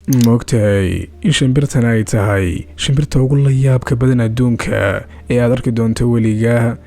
Maogtahay in shimbirtan ay tahay shimbirta ugu layaabka badan adduunka ee aad arki doonto weligaa?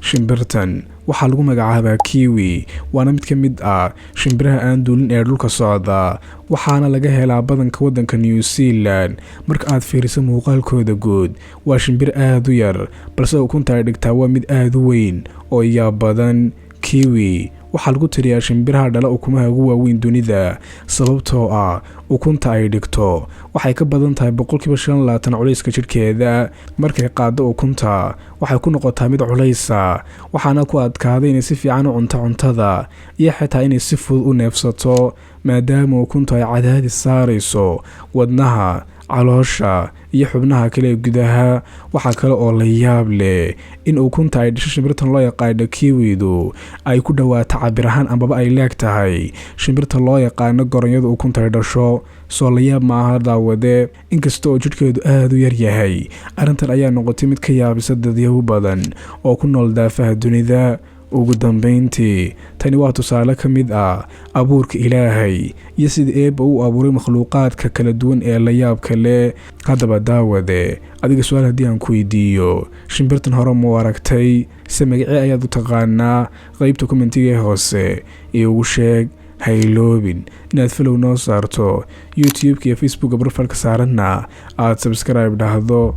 Shimbirtan waxaa lagu magacaabaa kiwi, waana mid ka mid ah shimbiraha aan duulin ee dhulka socda, waxaana laga helaa badanka waddanka New Zealand. Marka aad fiiriso muuqaalkooda guud, waa shimbir aad u yar, balse ukunta ay dhigtaa waa mid aad u weyn oo yaab badan. Kiwi waxaa lagu tiriyaa shimbiraha dhala ukumaha ugu waaweyn dunida, sababtoo ah ukunta ay dhigto waxay ka badan tahay 25% culayska jidhkeeda. Markay qaaddo ukunta, waxay ku noqotaa mid culaysa, waxaana ku adkaada inay si fiican u cunto cuntada iyo xitaa inay si fudud u neefsato, maadaama ukuntu ay cadaadis saarayso wadnaha, caloosha iyo xubnaha kale ee gudaha. Waxaa kale oo la yaab leh in ukunta ay dhasho shimbirtan loo yaqaano kiwidu ay ku dhawaato cabir ahaan ambaba ay leeg tahay shimbirta loo yaqaano goronyada ukunta ay dhasho. Soo la yaab maaha, daawade? Inkasta oo jidhkeedu aada u yaryahay, arrintan ayaa noqotay mid ka yaabisa dadyahu badan oo ku nool daafaha dunida. Ugu dambeyntii, tani waa tusaale ka mid ah abuurka Ilaahay iyo sida Eebba u abuuray makhluuqaadka kala duwan ee la yaabka leh. Haddaba daawade, adiga su-aal haddii aan ku weydiiyo, shimbirtan hore muu aragtay? Se magacee ayaad u taqaanaa? Qeybta commentiga ee hoose iigu sheeg. Ha iloobin inaad follow noo saarto YouTube-ka iyo Facebooka profileka saaranna aad subscribe dhahdo.